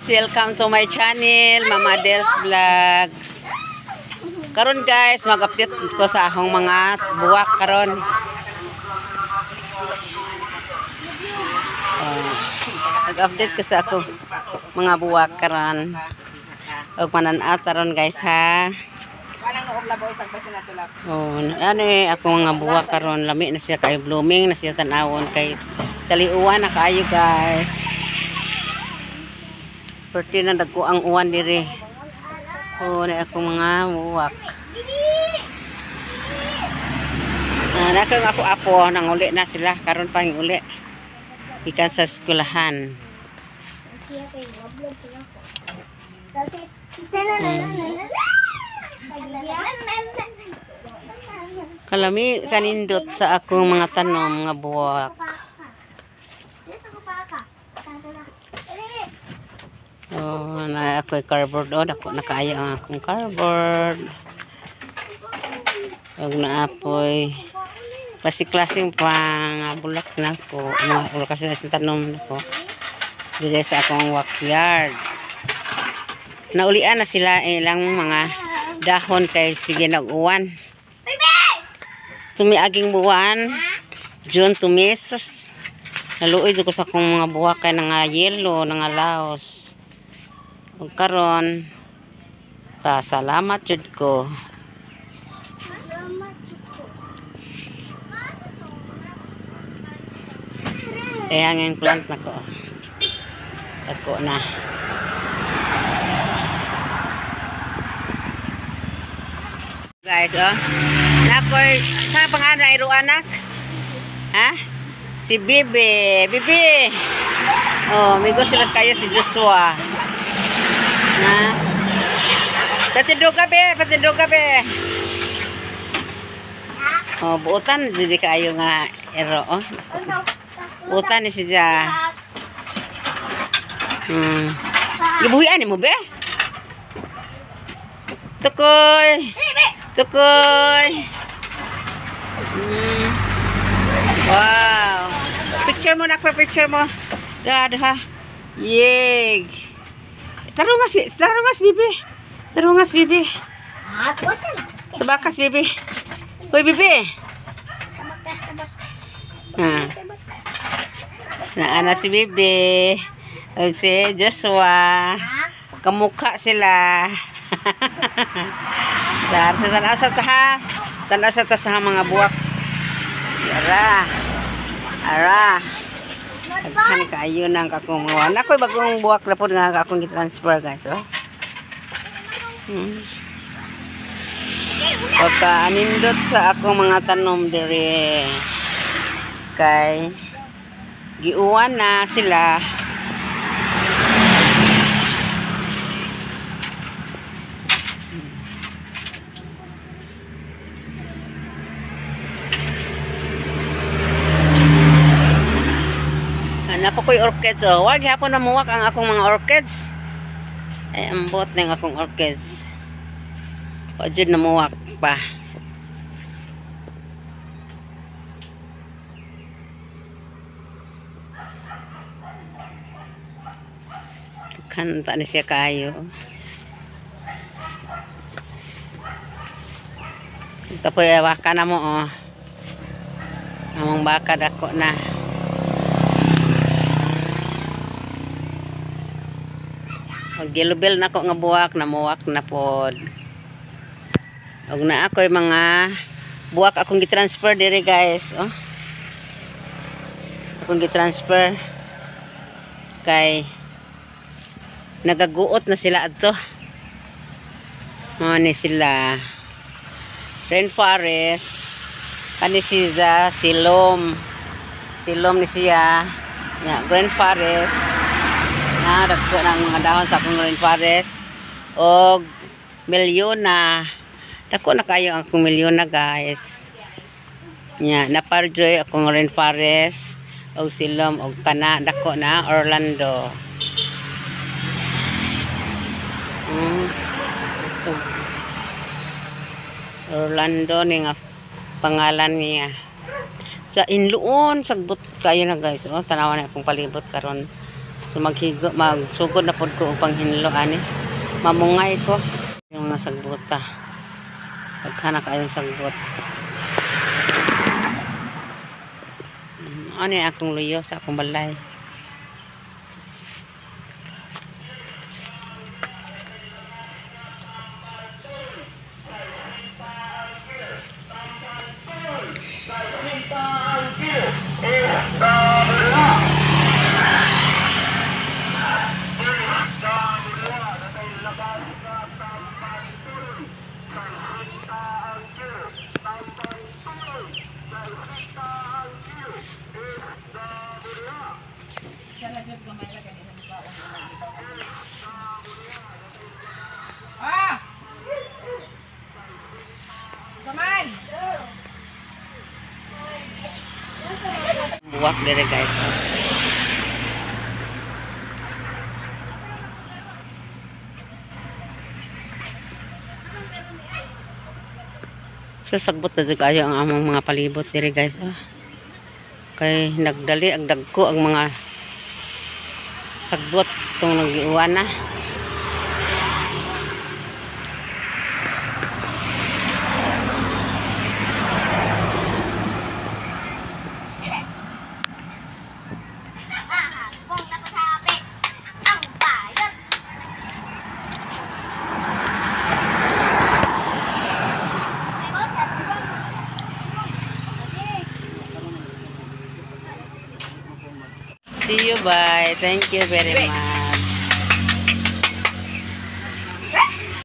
Welcome to my channel, Mama Del's Vlog. Karon guys, mag-update ko sa akong mga buwak karon. Mag-update ko sa akong mga buwak karon. Og manan-aw taron guys ha. Oh, ano eh akong mga buwak karon, lami na siya kayo, blooming na siya tan-awon kay taliuan na kaayo guys. Perti na dagko ang uwan diri. Oh, na akong mga buwak. Na ako apo nanguli na sila karon pa uli. Gikan sa eskwelahan. Kalami kanindot sa akong mga tanom nga buwak. Oh, na ako'y cardboard. Oh, dako na kaayo ang akong cardboard. Og naapoy klase-klaseng pang bulak na ko. Mga bulak kasi sa tanom nako. Dili sa akong backyard. Naulian na sila ilang mga dahon kay sige nag-uwan. Tumiaging buwan, June tumisos. Naluoy jud ko sa akong mga buwak kay nga yellow, nga laos. Ug karon, pasalamat jud ko. Eh, hangin plant na ko. Dako na. Guys, oh. Nakoy, sa pangalan iro anak? Ha? Si Bibi. Bibi. Oh, migo sila kayo si Joshua. Na. Patindog ka be, patindog ka be. Oh, buotan jud kaayo nga ero oh. Buotan ni siya. Gibuhian nimo be? Tukoy. Tukoy. Wow. Picture mo nak, picture mo. Dad ha. Yeg. Tarungas, tarungas bibi. Tarungas bibi. Sabakas bibi. Hoy bibi. Ha. Naana si bibi. Og si Joshua. Kamukha sila. Dar tanaw sa ta. Tanaw sa ta sa mga buwak. Ara. Ara. Daghan kaayo nang akong mga. Nakoy bagong buwak na pod nga akong gi-transfer guys, oh. Pagka anindot sa akong mga tanom diri kay giuwan na sila. Napa ko'y orchids, oh. Wag hapon na muwak ang akong mga orchids. Ay, ambot ng akong orchids. Wa jud na muwak pa. Kanta ni siya kayo. Ito po yung baka na mo, oh. Among baka dako na. Mag-yellow bell na ko nga buwak, namuwak na pod. Og na ako'y mga buwak akong gi-transfer diri guys, oh. Akong gi-transfer kay nagaguot na sila adto. Mao ni sila. Rainforest. Kani siya silom. Silom ni siya. Ya, rainforest. Na dagko ng mga dahon sa akong rainforest og milyona. Dako na kayo ang akong milyona guys. Nya naparjoy akong rainforest og silom og kana dako na Orlando. Orlando ni nga pangalan niya. Sa inluon sagbot kayo na guys. Oh, tanawan na akong palibot karon. So maghigo, magsugod na pod ko og panghinlo ani. Mamungay ko yung mga sagbota. Pagkana kaayong sagbot. Ani akong luyo sa akong balay. Ah! Kaman! Buwak dire, guys. Oh. So sagbot na jud kaayo ang among mga palibot dire, guys. Oh. Kay nagdali ang dagko ang mga sagbot tong nagiuwan na. Kung napasabi, ang bayot. See you, bye. Thank you very much.